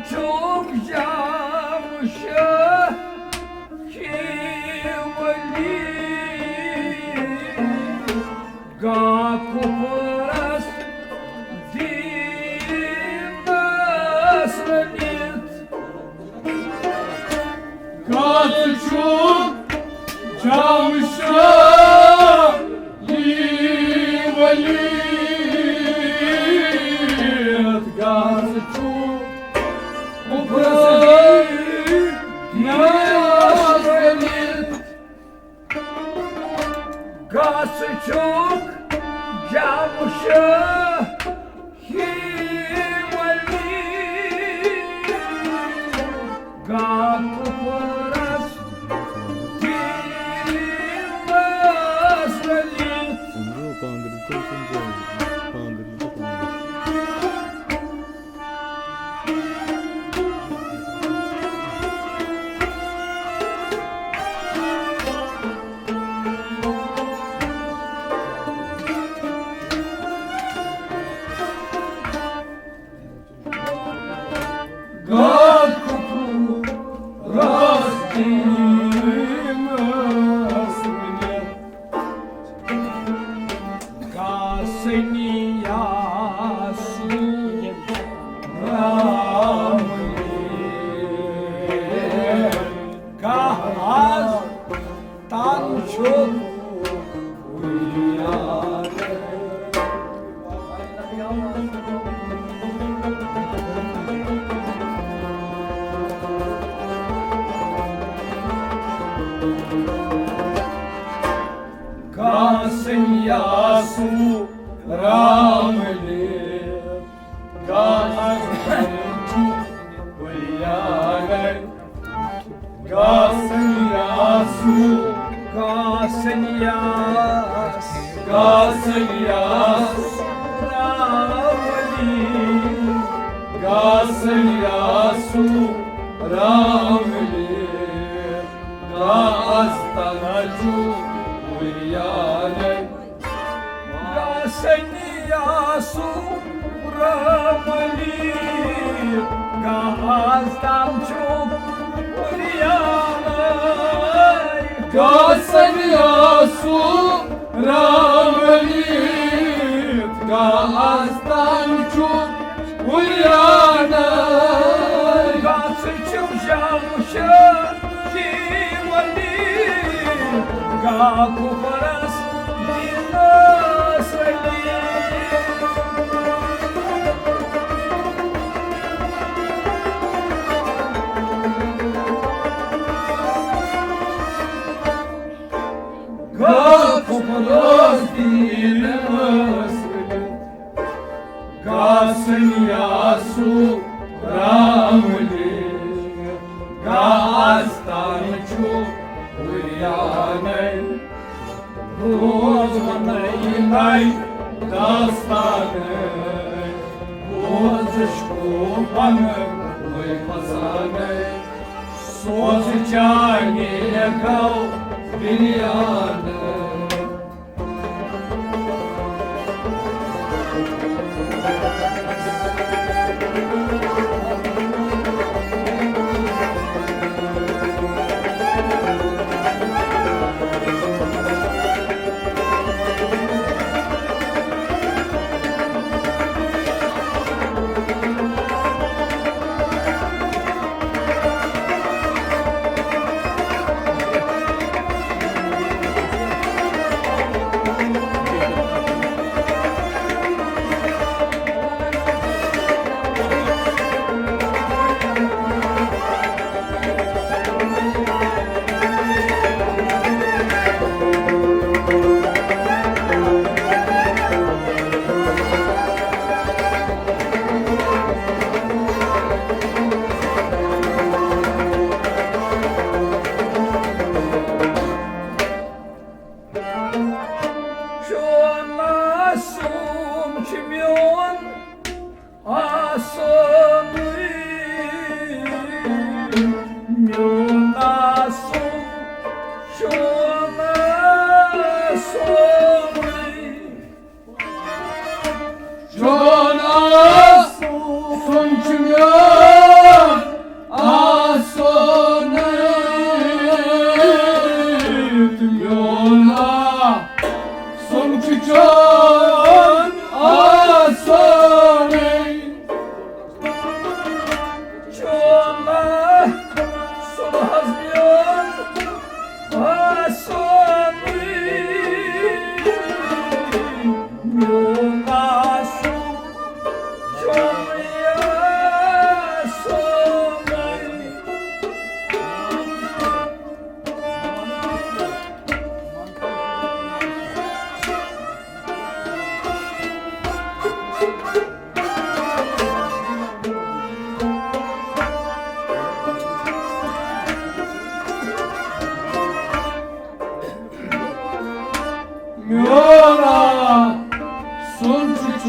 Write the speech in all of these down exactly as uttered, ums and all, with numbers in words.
چھُکھ جام شاہی ولی، گا کُفرس دیٖنس ؤلِتھ۔ گژھ چھُکھ جام شاہی ؤلِتھ، گژھ چھُکھ کُفرس دیٖنس ؤلِتھ۔ گژھ چھُکھ جام شاہی ولی، گا کُفرس دیٖنس ؤلِتھ۔ تن چھُ گاسن یا سو رام لے، گاسن چھُ پُلیالے۔ گاسن یا سو، گاسن یا، گاسن یا سو راولی، گاسن یا سو راولی، گاس تنجو ویالے۔ گاسن یا سو راملی، گاس تنجو ویالے۔ گاسن یا سو راملی، گاس تنجو ویالے۔ گاسن چھُ جام شاہی ولی، گا کُفرس دیٖنس ؤلِتھ۔ گا کُفرس دیٖنس ؤلِتھ۔ گاسن یا سو راملی، گاس تنجو ویالے۔ روز ونہٕ یِمے داستانہٕ، بوز عشقو پنہٕ وٲے فسانَے۔ سوز چانہِ گو بریانہٕ۔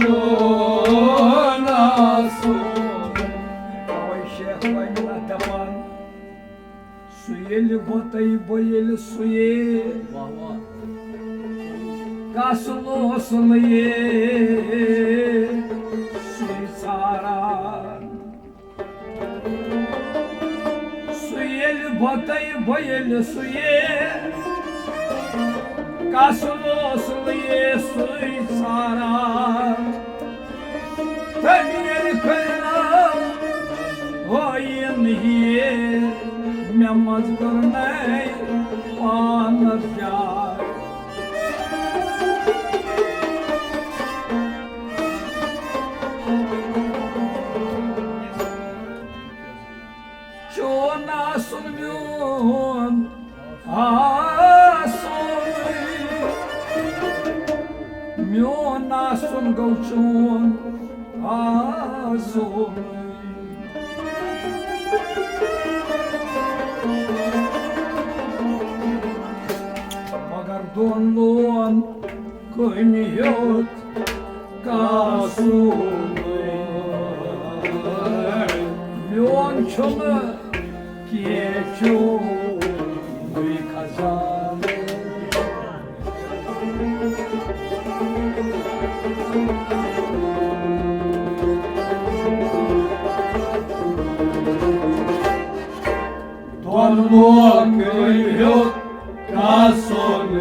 چون آسُن۔ توے شیخ وۄنۍ دپان، سُہ ییٚلہِ وۄتَے بہٕ ییٚلہِ سُیے، واہ واہ۔ کس لوس نہٕ یے سُے ژھاران۔ سُہ ییٚلہِ وۄتَے بہٕ ییٚلہِ سُیے، کس لوس نہٕ یے سُے ژھاران۔ تٔمۍ ییٚلہِ کٔرنو ہٲیِن یہِ، مےٚ منٛز کٔرنَے پانَس جاے۔ چون آسُن میون آسُن، میون آسُن گوٚو چون آسُن۔ مگر دۄن لون کٔمۍ ہیوٚت کاسُن۔ میون چھُنہٕ کینٛہہ چون خزانہٕ۔ دۄن لوکن ہیوٚت کاسُن،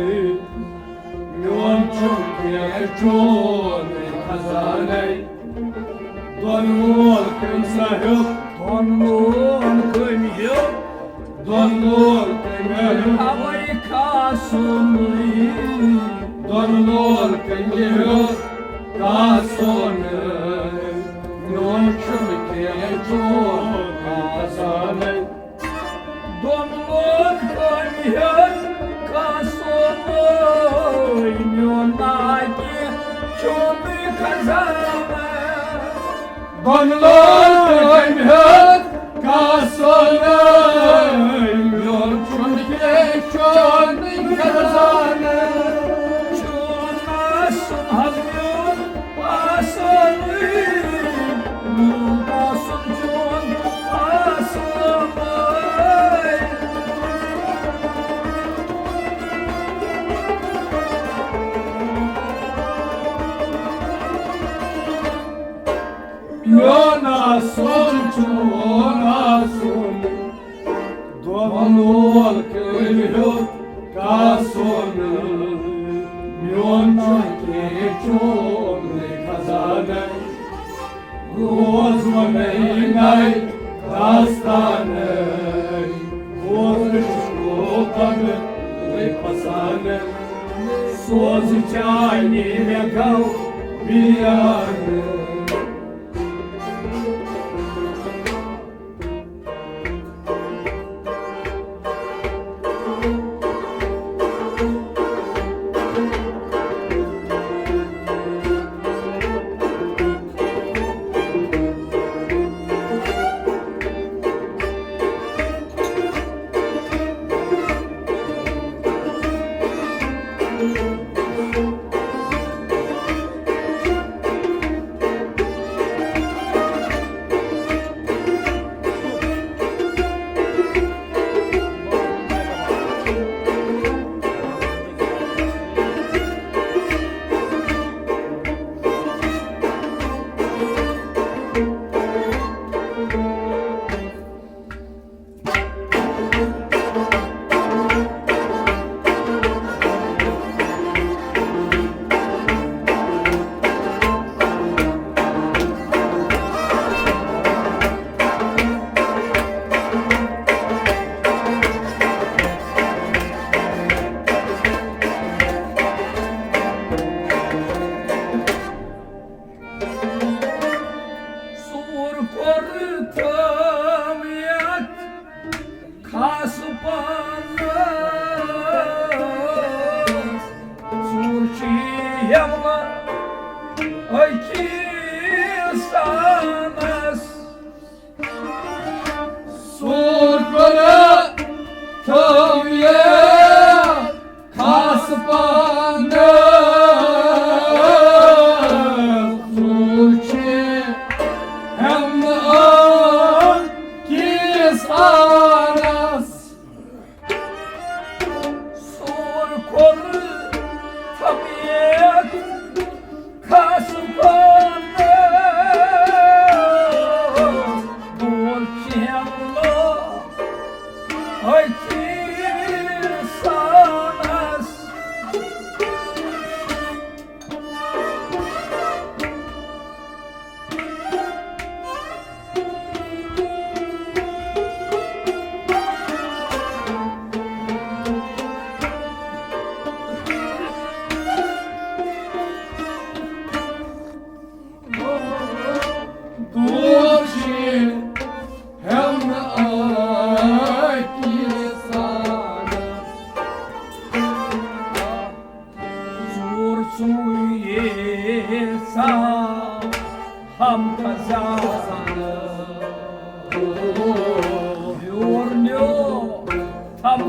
میون چھُنہٕ کینٛہہ چون خزانَے۔ دۄن لوکن سا ہیوٚت، دۄن لوکن ہیوٚت، دۄن لوکن ہیوٚت۔ اوے کاسُن۔ دۄن لوکن ہیوٚت کاسُن، میون چھُنہٕ کینٛہہ چون خزانَے۔ دۄن لوکن ہیوٚت کاسُن، میون ناکہِ چونُے خزانہٕ۔ دۄن لوکن ہیوٚت کاسُن، میون چھُنہٕ کینٛہہ چونُے خزانہٕ۔ چون آسُن حظ میون آسُن، میون آسُن چون آسُن۔ میون آسُن چون آسُن، دۄن لوکن ہیوٚت کاسُن، میون چھُنہٕ کینٛہہ چون خزانہٕ۔ روز ونے نئے داستانہٕ، بوزنہٕ چھُس لوکن نٔے فسانہٕ، سوز چانی مےٚ گوٚو بیانہٕ۔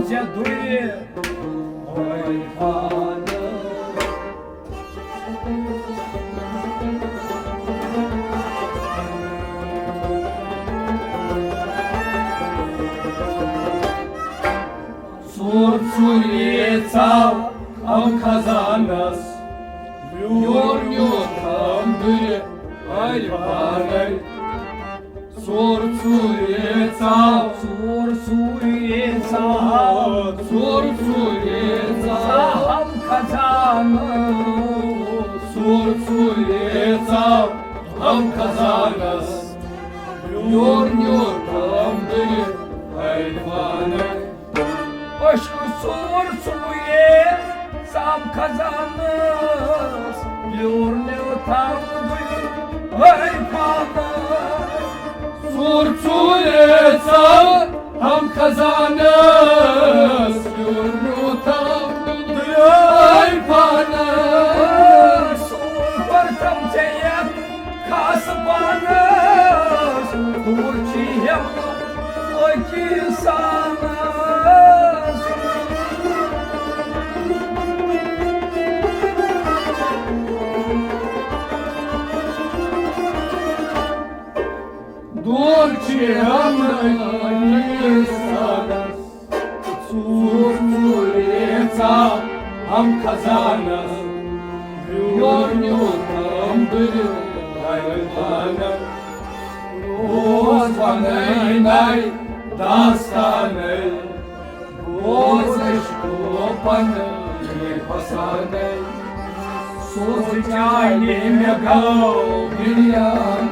ژےٚ دُرِ ٲے پانہٕ۔ ژوٗر ژوٗرِ ژاو غم خزانس، ویوٗر نیوٗتھم دُرِ ٲے پانَے۔ ژوٗر ژوٗرِ ژاو، ژوٗر ژوٗرِ ژاو، ژوٗر ژوٗرِ ژاو غم خزانس۔ ژوٗر ژوٗرِ ژاو غم خزانس، ویوٗر نیوٗتھم دُرِ ٲے پانَے۔ عشق ژوٗر ژوٗرِ ژاو خزانس، ویوٗر نیوٗتھم دُرِ ٲے پانَے۔ ژوٗر ژوٗرِ ژاو غم خزانس، ویوٗر نیوٗتھم دُرِ ٲے پانَے۔ ژوٗر کوٚرتھم ژےٚ یتھ خاص پانس، دوٗر چھِ ہٮ۪وان پٲکیٖزانس۔ دوٗر چھِ ہٮ۪وان پٲکیٖزانس۔ ژوٗر ژوٗرِ ژاو غم خزانس، ویوٗر نیوٗتھم دُرِ ٲے پانَے۔ اوس وَنٲنی داستانَے، بوز عشقو پنٕنۍ فسانَے۔ سوز چانہِ مےٚ گوٚو مِلیان۔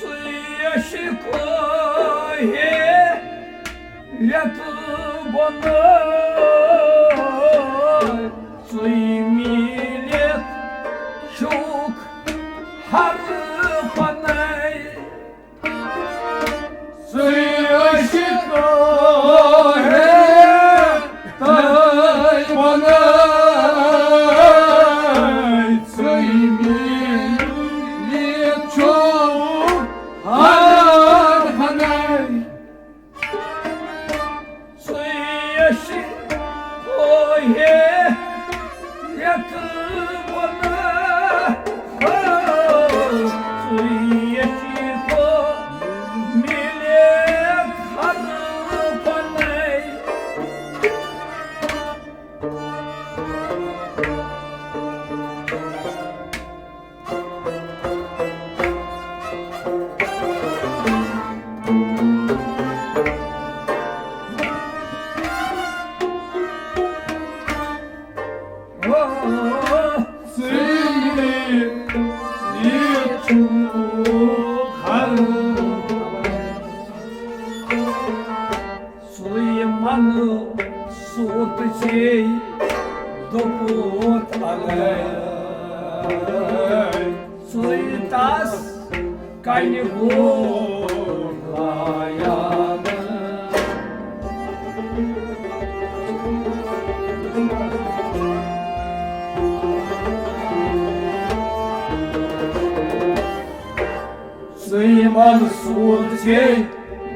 ژٕے عشقو ہے یتھ بۄنہٕ ژٕے میٖلِتھ چھُکھ ہر پنَے۔ ژٕے عشقو ہے تَے بۄنَے، ژٕے میٖلِتھ چھُکھ ہر پنَے۔ ژٕے عشقو ہے یتھ بۄنہٕ، ژٕے عشقو میٖلِتھ ہر پنَے۔ ژٕے یہِ چھُ ہر سُے منصوٗر ژےٚ دوٚپُتھ اَلَے، سُے تَس کَنہِ گوٚو لایان۔ سُے منصوٗر ژےٚ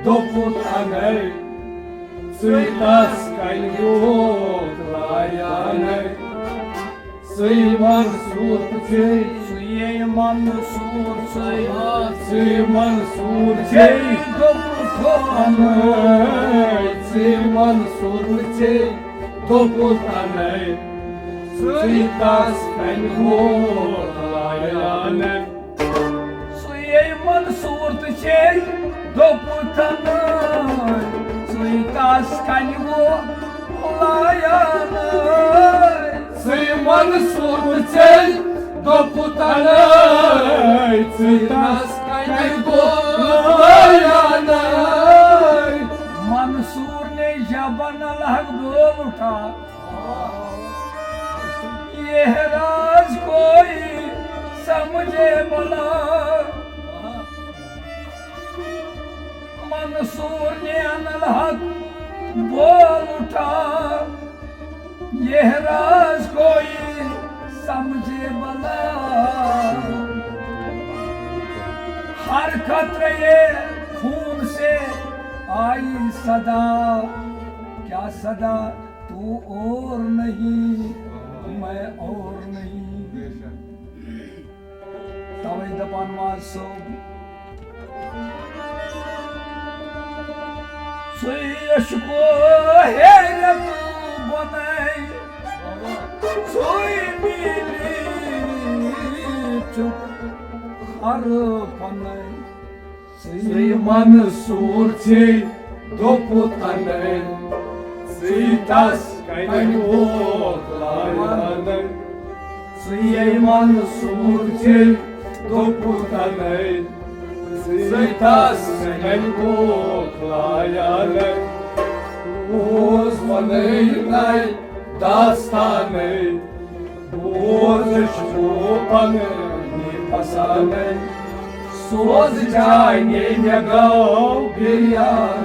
دوٚپُتھ اَنَے، سُے تَس کَنہِ یوت لایانَے۔ سُے منصوٗر ژےٚ، سُے منصوٗر ژےٚ، سُے منصوٗر ژےٚ دوٚپُتھ اَنَے، سُے منصوٗر ژےٚ دوٚپُتھ اَنَے۔ ژٕے تس کنہِ وول لایانَے۔ ژٕے منصور تہٕ چھے دوٚپُتھنَے، ژٕے تس کنہِ وول لایانَے۔ ژٕے منصور تہٕ چھے دوٚپُتھنَے، ژٕے تس کنہِ وول لایانَے۔ منصور نے جب انل حق بول اٹھا، یہ راز کوئی سمجھے بھلا۔ منصور نے انل حق بول اٹھا، یہ راز کوئی سمجھے بھلا۔ ہر قطرے خون سے آئی صدا، کیا صدا؟ تو اور نہیں، میں اور نہیں۔ توے دپان ماز صٲب، ژٕے عشقو حیرت بناے، ژٕے میٖٹھی چھُکھ ہر پناے۔ ژٕے منصور چھے دوٚپُتھنَے، ژٕے تس کنہِ وول لایانَے۔ ژٕے منصور چھے دوٚپُتھنَے، ژٕے تس کنہِ وول لایانَے۔ اوس ونٲے نَے داستانَے، بوز چھُ پننہِ پسانَے، سوز جانے مےٚ گوٚو بِریان۔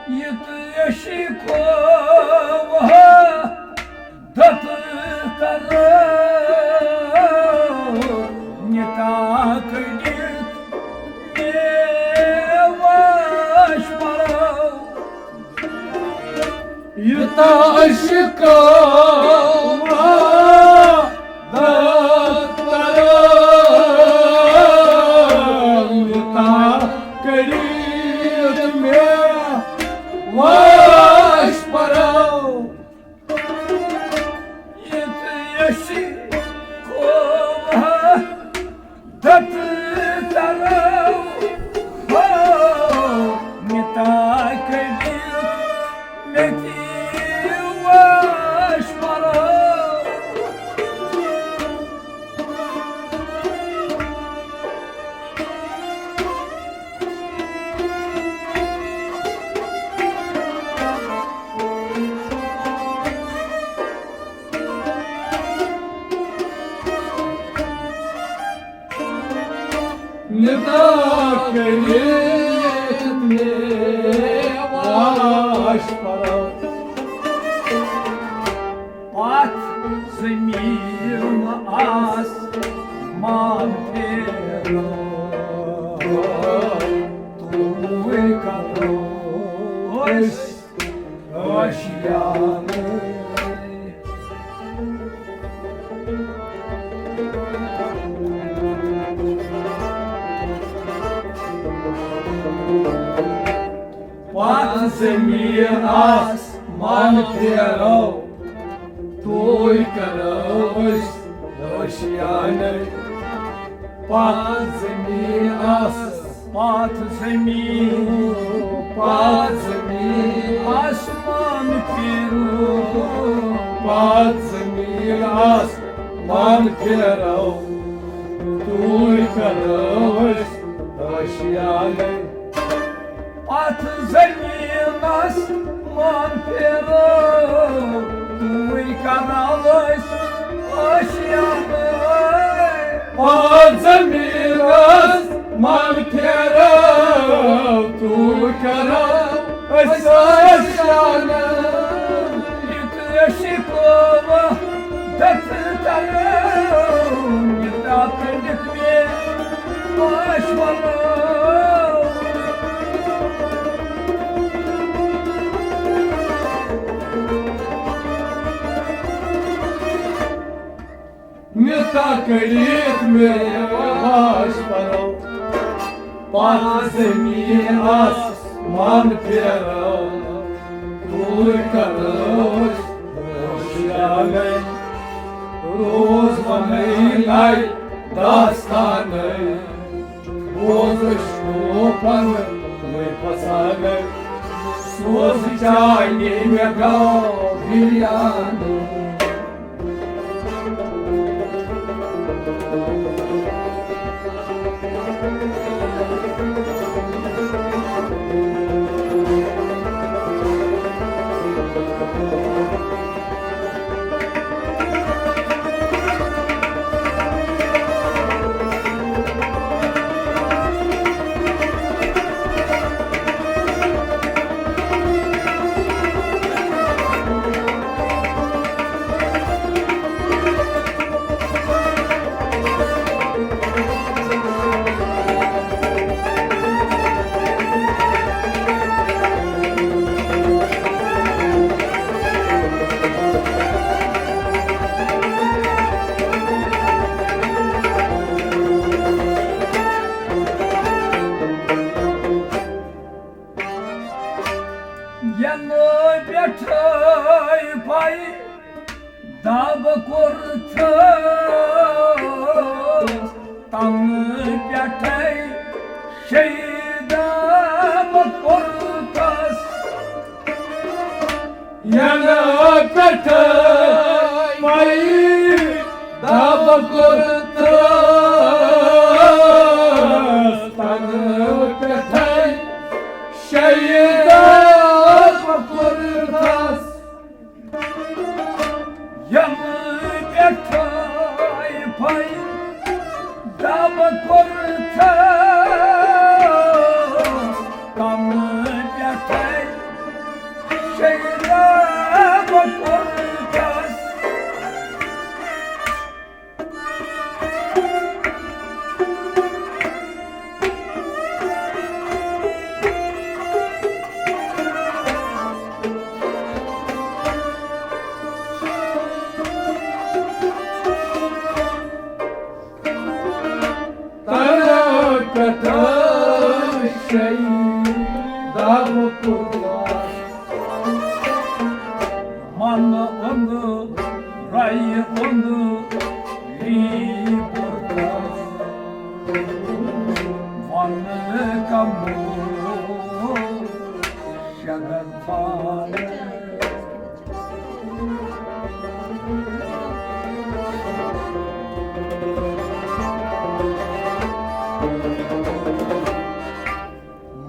یُتھ عشقو وحدت کرو، نکاح کٔرِتھ میواش پرو۔ یوٗتاہ عشقو وحدت کرو، یوٗتاہ کٔرِتھ میواش پرو۔ یُتھ عشقو وحدت دت ترو ہو، مِٹا کٔرِتھ مےٚ تہِ واش پرو۔ ندا کٔرِتھ میواش پرو۔ پتھ زمین آسمان پھیرو، توٗرۍ کرو أسۍ آشیانہٕ۔ پتھ زمین آسمان پھیرو، توٗرۍ کرو أسۍ آشیانہٕ۔ پتھ زمین آس پتھ زمین، پتھ زمین، آسمان پھیرو، پتھ زمین، آسمان پھیرو، توٗرۍ کرو أسۍ ٲشیانہٕ۔ پتھ زمین، آسمان پھیرو، توٗرۍ کرو أسۍ ٲشیانہٕ۔ پتھ زمین، آسمان پھیرو، توٗرۍ کرو أسۍ ٲشیانہٕ۔ یہِ تہِ شِکوہ دفتر کرو، یہِ تہِ کٔرِتھ مےٚ پاش وَنو۔ نِتا کٔرِتھ مےٚ واش پَرو، پَتھ زٔمیٖن آسمان پھیرو، توٗرۍ کَرو أسۍ ٲشیانَے۔ روز وَنَے نَے داستانَے، بوز أسۍ ٹوپَن نَے پھسانَے، سوز چانہِ مےٚ گاو بِریانَے۔ ینہٕ پٮ۪ٹھَے پَے دَب کوٚرتھَس، تَنہٕ پٮ۪ٹھَے شے دَب کوٚرتھَس۔ ینہٕ پٮ۪ٹھَے پَے دَب کوٚرتھَس، تَنہٕ پٮ۪ٹھَے شے دَب کوٚرتھَس۔ ینہٕ پٮ۪ٹھَے پَے دَب کوٚرتھَس، تَنہٕ پٮ۪ٹھَے شے دَب کوٚرتھَس۔ تَنہٕ پٮ۪ٹھَے شے دَب کوٚرتھَس۔ وَنہٕ أنٛدرَے أنٛدری بُرتَس، وَنہٕ کَمو شگن پال۔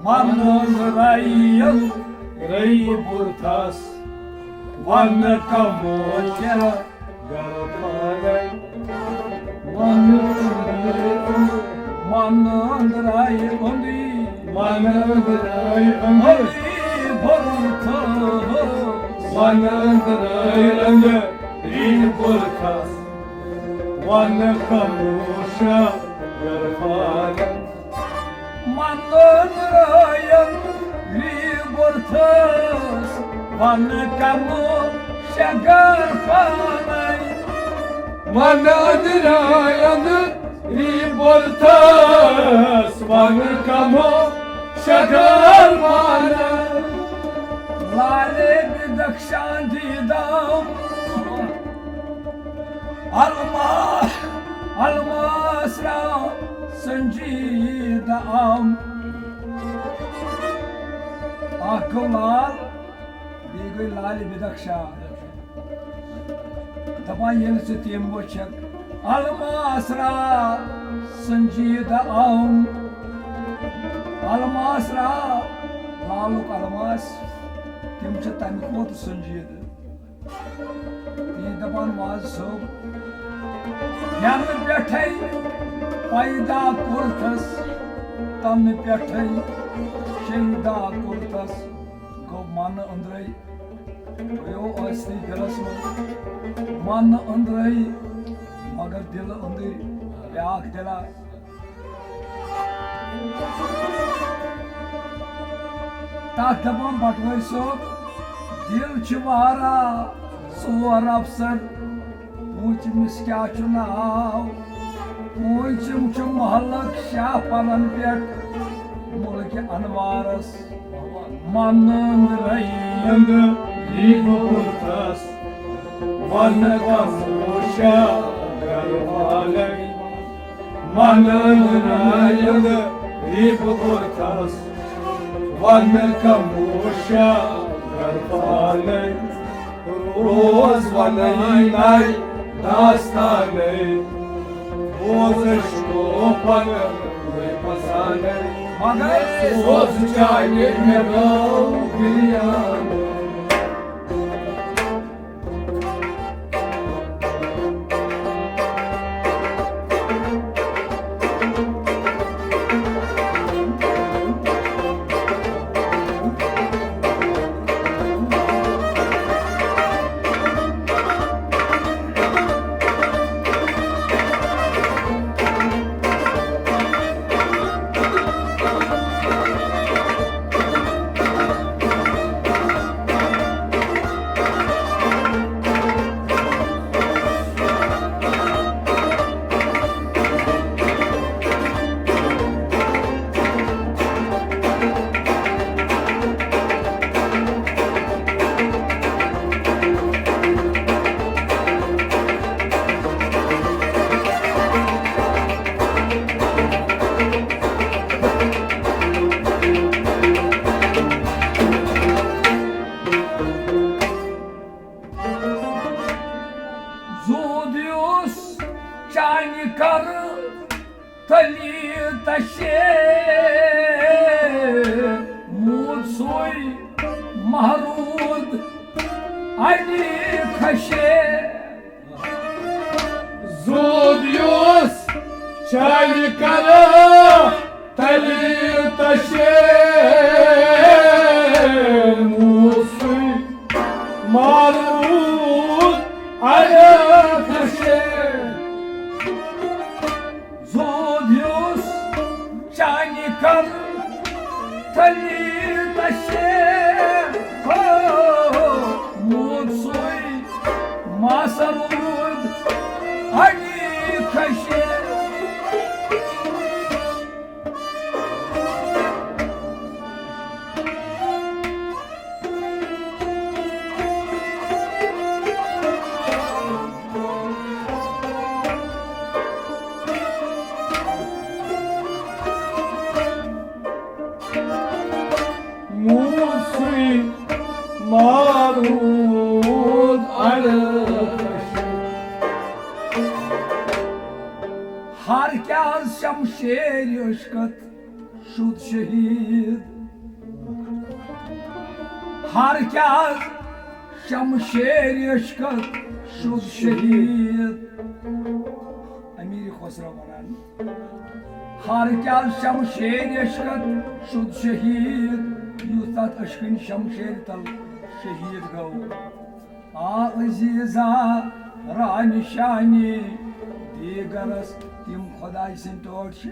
وَنہٕ أنٛدرَے أنٛدری بُرتَس، وَنہٕ کَمو چھےٚ گَرٕ پانَے۔ وَنہٕ أنٛدرَے أنٛدری، وَنہٕ أنٛدرَے أنٛدری، أنٛدری بُرتَس، وَنہٕ أنٛدرَے أنٛدری بُرتَس، وَنہٕ کَمو چھےٚ گَرٕ پانَے۔ وَنہٕ أنٛدرَے أنٛدری بُرتَس، وَنہٕ کَمو چھےٚ گَرٕ پانَے۔ وَنہٕ أنٛدرَے أنٛدری بُرتَس، وَنہٕ کَمو چھےٚ گَرٕ پانَے۔ لالے بدخشان دیدام، الما-، الماس را سنجیدہ آم۔ اکھ گوٚو لال، بیٚیہِ گٔے لالہِ بدخشان۔ دپان ییٚلہِ ژٕ تِم وٕچھکھ، الماس را سنجیدٕ آم، الماس را، لالُک الماس، تِم چھِ تمہِ کھۄتہٕ سنجیدٕ۔ یہِ دپان واز صٲب، ینہٕ پٮ۪ٹھے پیدا کوٚرتھس، تنہٕ پٮ۪ٹھے شیدا کوٚرتھس، گوٚو من أنٛدرے، گوٚو ٲسنٕے دِلس منٛز، من أنٛدرے، مگر دِل أنٛدٕرۍ بیاکھ دِلا۔ تتھ دپان بٹوٲرۍ صٲب، دِل چھِ واریاہ ژور افسر، پوٗنٛژمِس کیٛاہ چھُ ناو؟ پوٗنٛژِم چھُ محلک شاہ پلن پٮ۪ٹھ ملکہِ انوارس۔ منن رئیند ریبہٕ بُتھس، ون کموشا گرٕ والے۔ منن رئیند ریبہٕ بُتھس، ون کموشا گرٕ والے۔ روز ونئی نئی داستانے، بوز اشکو پن وے پسانے۔ مگر سوز چاہیے مےٚ گو گریان۔ زود یُس چانہِ کرٕ تلی تشے، موٗد سُے محروٗد اَڑِ کھشے۔ زود یُس چانہِ کرٕ تلی تشے، موٗد سُے محروٗد اَڑِ کھشے۔ زود یُس چانہِ کرٕ تلی تشے، ہو، موٗد سُے ماسروٗد اَڑِ کھشے۔ موسری مارود الخشب۔ ہر کیٛاہ شمشیر عشقت شد شہید۔ ہر کیٛاہ شمشیر عشقت شد شہید۔ امیر خسرو ونان، ہر کیٛاہ شمشیر عشقت شد شہید، یُس تتھ عشقن شمشیر تل شہید گوٚو۔ آ عزیزا، رانہِ شانہِ دیگرس تِم خداے سٕنٛدۍ ٹٲٹھۍ چھِ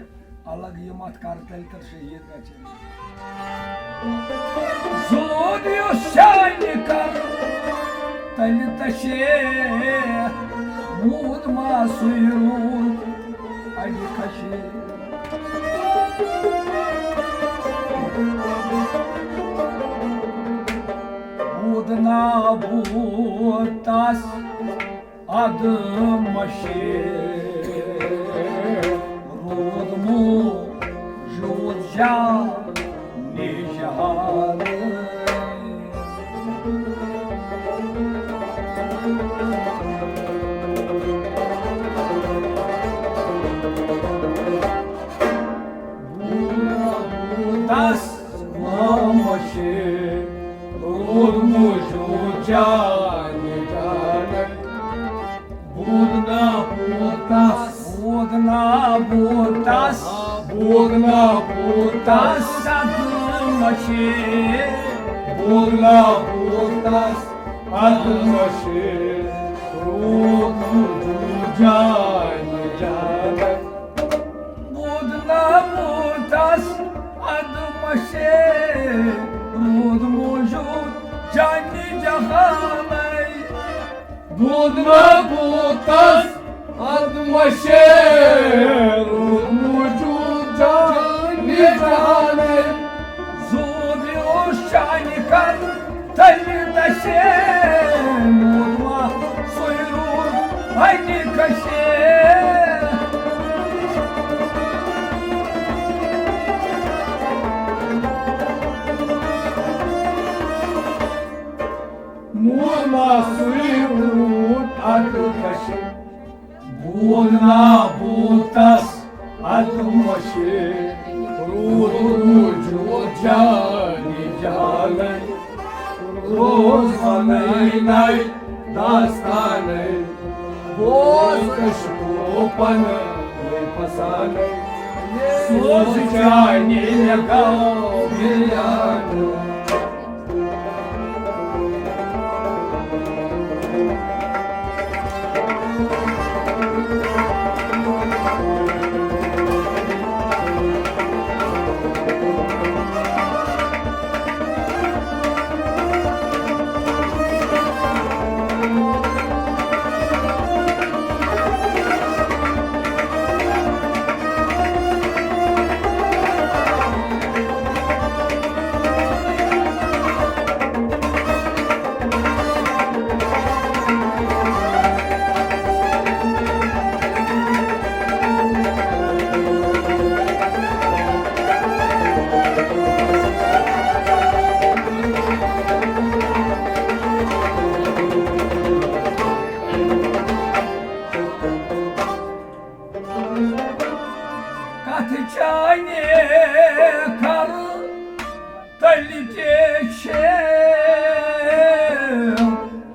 الگ، یِم اتھ کرتلہِ تل شہید گژھن۔ زود یُس شانہِ کرتلہِ تشے، موٗد ما سُے روٗد اَڑِ کھشے۔ روٗد نابود تس ادمشے، روٗد موٗجوٗد جان نِشان۔ تس نامشے روٗد موٗجوٗد جانہِ جانہِ۔ بوٗدنا بوٗتس، بوٗدنا بوٗتس، بوٗدنا بوٗتس۔ صدمشے، بوٗدنا بوٗتس۔ ادمشے روٗد موٗجوٗد جانہِ جانہِ۔ بوٗدنا بوٗتس ادمشے روٗد موٗجوٗد جانہِ جہانَے۔ بوٗدنا بوٗتس ادمشے روٗد موٗجوٗد جانہِ جہانَے۔ زوٗ بیوٗٹھ چانہِ کر تلہِ دسے، موٗدما سُے روٗد اَتہِ کشے۔ موٗدما سُے روٗد اَتہِ کشے۔ بوٗدنا بوٗتس ادمشے روٗد موٗجوٗد جانہِ جانَے۔ روز وَنَے نَے داستانَے، بوز عشقو پنہٕ فسانَے۔ سوز چانہِ نگاہ بریانہٕ۔ کتھ چانہِ کر تلہِ تہِ چھِ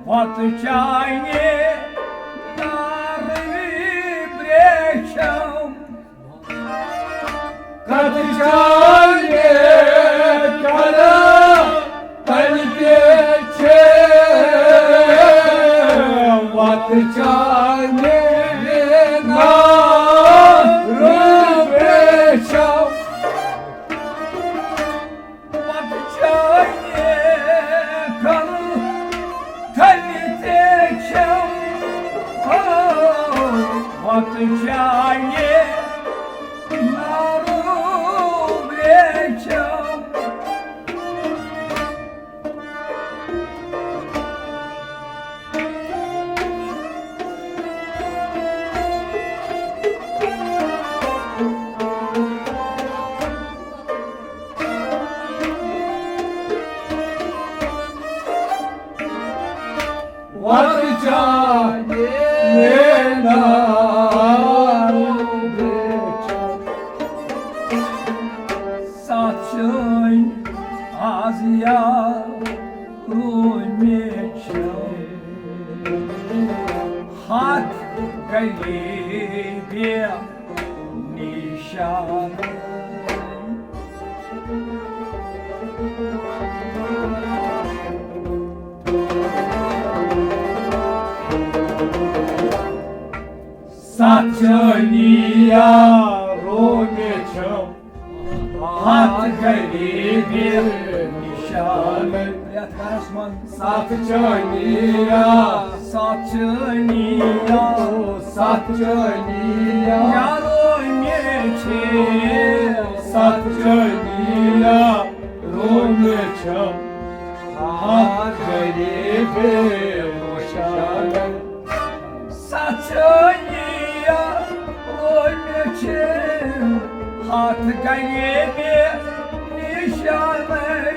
وتہٕ چانہِ نارٕ وِبریچم۔ کتھ چانہِ کر تلہِ تہِ چھِ وتہٕ چانہِ نارٕ وِبریچم۔ وتہٕ چانہِ کر تلہِ تہِ چھِ وتہٕ چانہِ نارٕ وِبریچم۔ وتہٕ چانہِ نارٕ وِبریچم۔ سَتھ چٲنۍ آز یا روٗمہِ چھِ ہَتھ غریٖبی نِشانہٕ۔ سَتھ چٲنی یا روٗمہِ چھِ ہَتھ غریٖبی نِشانہٕ۔ یَتھ گَرَس منٛز۔ سَتھ چٲنی یا۔ سَتھ چٲنی یا۔ سَتھ چٲنی یا۔ یا روٗمہِ چھِ۔ سَتھ چٲنی یا۔ روٗمہِ چھِ ہَتھ غریٖبی نِشانہٕ۔ سَتھ چٲنی یا روٗمہِ چھِ ہَتھ غریٖبی نِشانَے۔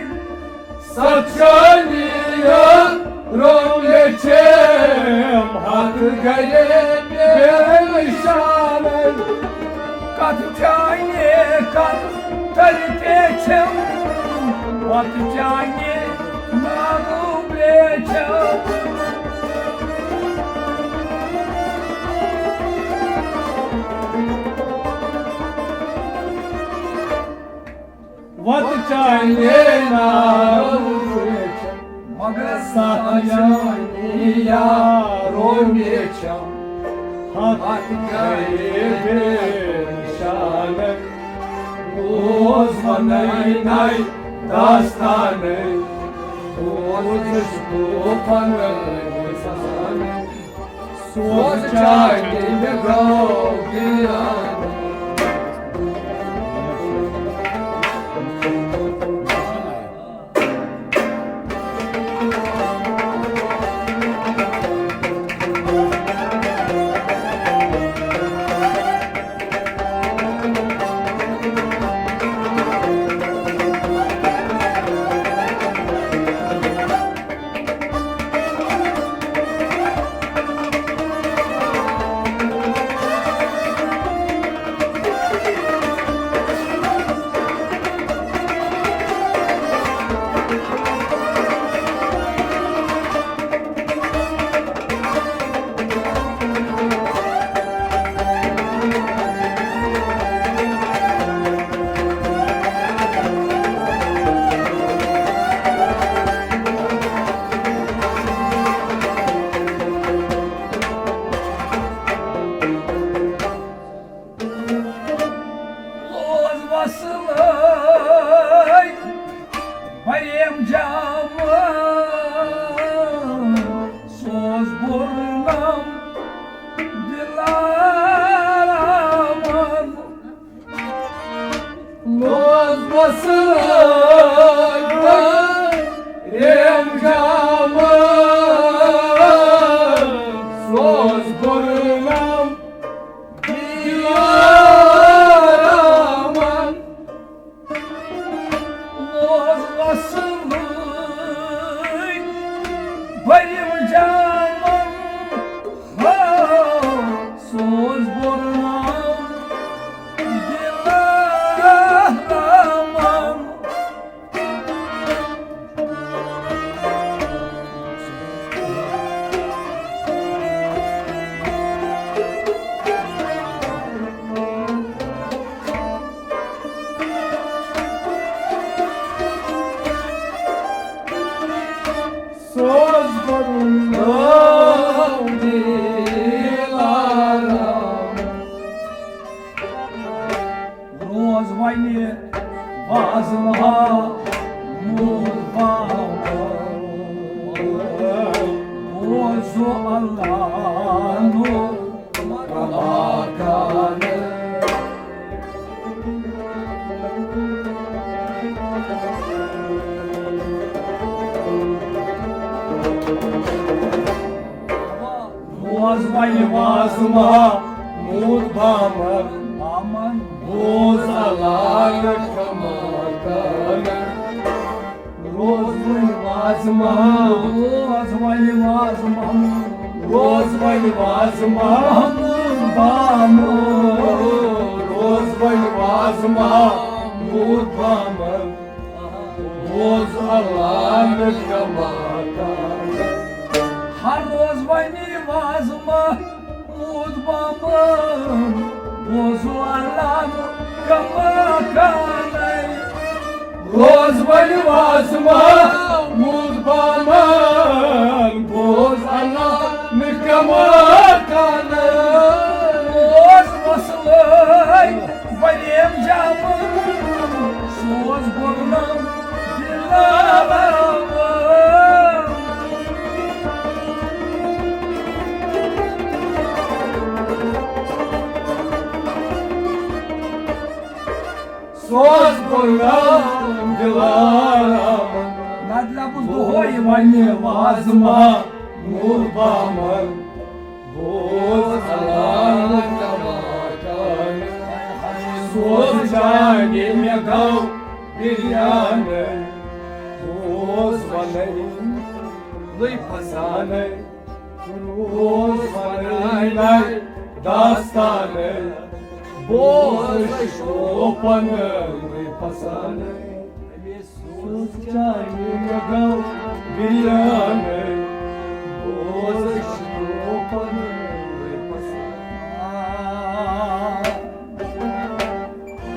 سَتھ چٲنی یا روٗمہِ چھِ ہَتھ غریٖبی نِشانَے۔ کَتھ چانہِ کَتھ تَلہِ تہِ چھِ چانہِ نارو بیچھو۔ وت چانے ناو مگر ساتھ چانے یارو میچم۔ ہتھ گئے بے نشان، بوز ونائی نائی داستان، بوز تو پنائی سان۔ سوز چاہے گاؤ گیان۔ لوز وصلے بریم جام، سوز برنم دلارامن۔ لوز وصلے بریم جام، سوز برنم دلارامن۔ لوز وصلے بریم جامن، ہو سوز برنم دلارامن۔ سوز برنم دلارامن۔ روز وَنہِ وازما مول بابا، بوزو اللہ نو کما کان۔ بوز وَنہِ وازما مول بامن، بامن۔ بوز اللہ کما کان۔ روز وَنہِ وازما، روز وَنہِ وازما، روز وَنہِ وازما مول بامن۔ روز وَنہِ وازما مول بامن۔ بوز اللہ کما کان۔ ہر روز وَنہِ وازما مول بامن، بوزو اللہ کما کان۔ روز وَنہِ وازما مول بامن، بوز اللہ کما کان۔ روز وصلے بریم جامن، سوز برنم دلارامن۔ سوز برنم دلارامن۔ نتہٕ لبُس دۄہے وَنہِ وازما مول بامن۔ بوز اللہ کما کان۔ سوز چانہِ مےٚ گو بریانَے۔ بوز وَنَے لُے فسانَے۔ روز وَنَے داستانَے۔ بوز شوپن لُے فسانَے۔ چانہِ مےٚ گوٚو بریانٕے، بوز أسۍ گوٚو پنٕنۍ